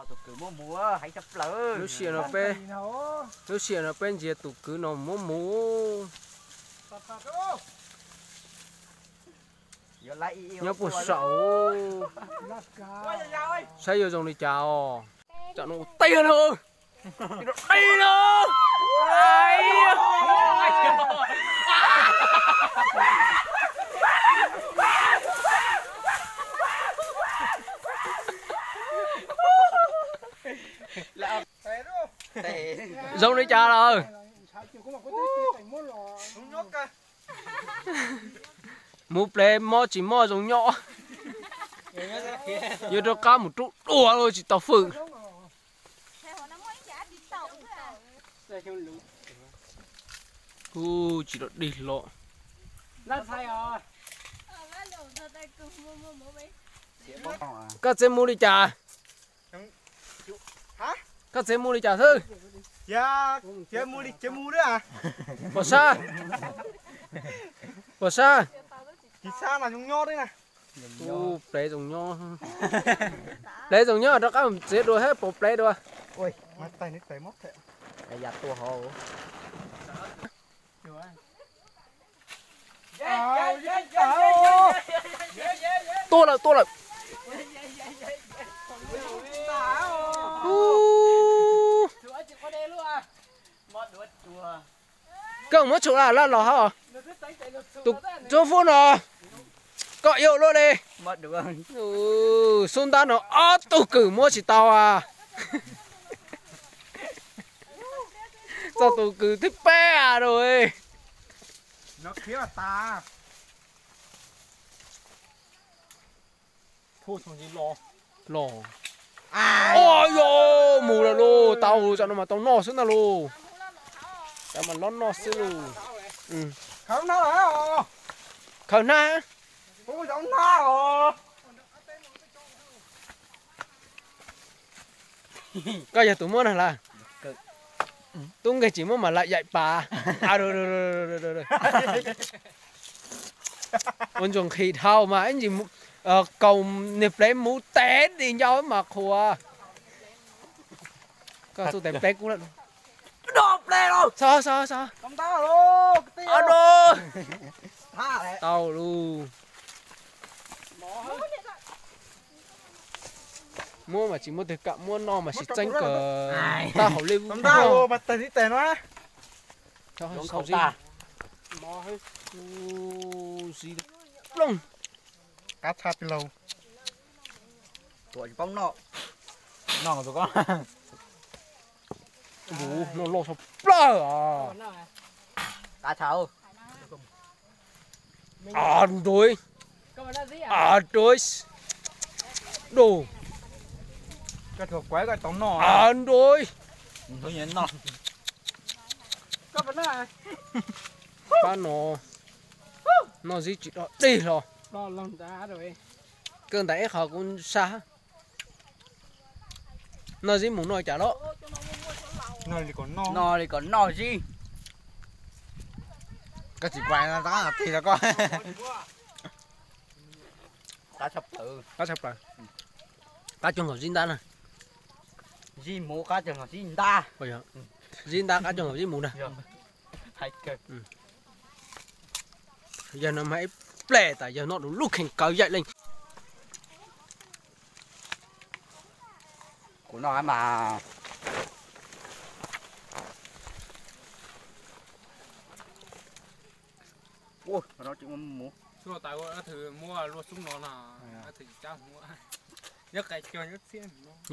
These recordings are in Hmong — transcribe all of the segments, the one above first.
Lub sij hawm no peb, lub sij hawm no peb ntsia tus kwv no muab mus. Nyob puag saum, saib yuav zoo li cas os. Tsam no ua tiag na, dib na. Zoo li cas lawm? Mus plev mob tsis mob zoo nyob. Yuav rov qab mus rub dua los tsis tau fwm. Kuj tsis rov dig hlo. Koj txiav mus li cas? Koj txiav mus li cas xwb? Pom sab, pom sab. Kuj plev zoo nyob, plev zoo nyob rov qab txiav dua thiab pom plev dua. Tua lawm, tua lawm. Koj muab tshum laj laj los hos. Tus tub fub no, koj yuav luaj li. Xub ntab no ob tug kws muab tsis tau as. Txog tus kws thib peb as. Los, o yos, mus lawm lauj. Tau, tsam no mas tau noj xwb ntag lauj. Tsam mas lob noj xwb lauj. Khawv hnab. Koj yog tus muab na las? Tub nkeeg tsis muab mas lam yaim pas. Ua ntsuas nqhis dhau mas ib ntsis kaus niag plev mus tes di ncauj mas qhuav. Koj txuj tes plev kub lawm. Tau lauj. Muab mas tsis muaj twg kam muab, noj mas sib txeeb kawg. Tab hauv lej vub plooj. Noj loj tshaj plaws os. Nrov, nrov, du, nrov. Pab no noj zib tsis dog dig hlo. Kawg ntawm ib qho kuv saj. Noj zib mus noj cas los? Noj li kom noj zib. Koj tsis kuaj tig rau koj. Qab tshaj plaws. Qab cuag nkaus zib ntab na. Zib mus qab cuag nkaus zib ntab. Zib ntab qab cuag nkaus zib mus na. Yawg no mas ib pliag tas yawg noj du lub kheej kawv yaim leej. Kuv noj mas.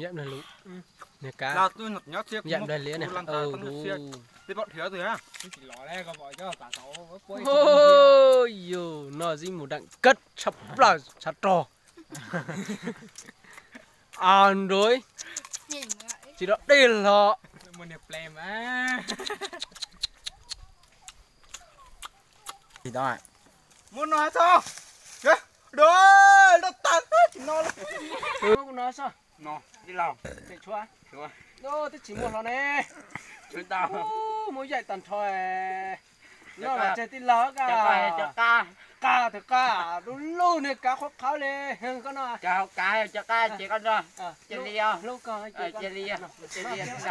Yaim nplawg liab ne, du. Yus, noj zib mus daim kawg tshaj plaws tshav rog. As nrov, tsis dog dig hlo. Twb tsis muaj hlo ne. Muab yaim tag nrho. Noj los tseg tij laug. qab, tus qab du lug ne, kav qhuav qhawv li heev koj no. Cov hauv kav, cov qab ces koj no. Cia li os. Cia li os. Cia li os.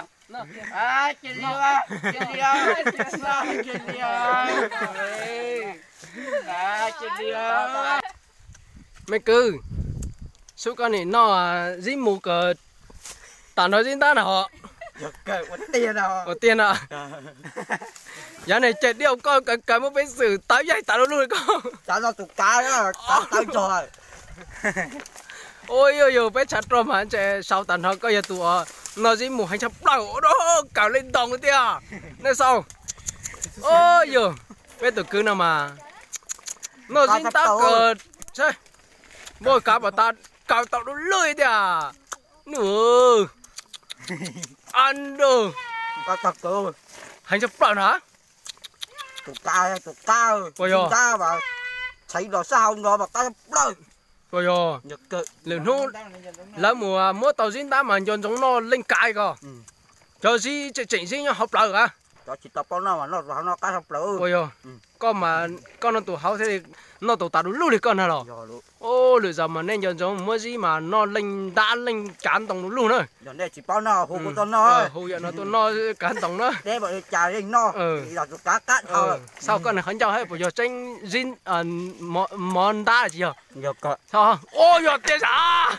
Cia li os. Cia li os. Cia li os. Cia li os. Me kwv, sub koj nim noj zib mus kawm tag nrho zib ntab na hos. Ua tiag no. Yav ne cais diaj koj kaw kaw muab peb xwm tawv yaig tas du lug li koj. Ua yog yog peb tshav rog mas ntshe sau tag nrho koj yog tus uas noj zib mus heev tshaj plaws, kaw li ntoo tiag. Nej xauj, yog peb tus kwv no mas noj zib ntab kawg, muaj kav pom tas kaw tau du lug tiag. Nws, a, heev tshaj plaws na. Ua yog, ua yog, lwm hnub lawv mus muab tau zib ntab mas nco ntsoov noj leej kav ko. Cov zib tseem tseem zib nyob hauv plawv a. Ua yog, koj mas koj noj tus hauv thiaj li noj tau tas du lug li koj na los. Lwm zaus mas nej nco ntsoov muab zib mas noj leej ntab leej kav ntoo du lug na. Hu yam no tuaj noj kav ntoo na. Xauj koj nws qhov ncauj thiab puas yog tseeb zib, mov ntab tsis yog? Ua yog tiag sas.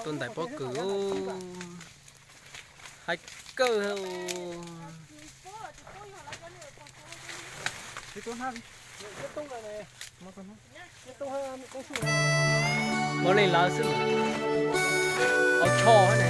Tus ntais pob kws, haib kawg. Muab leej lawv xwb, hauv tsho ne.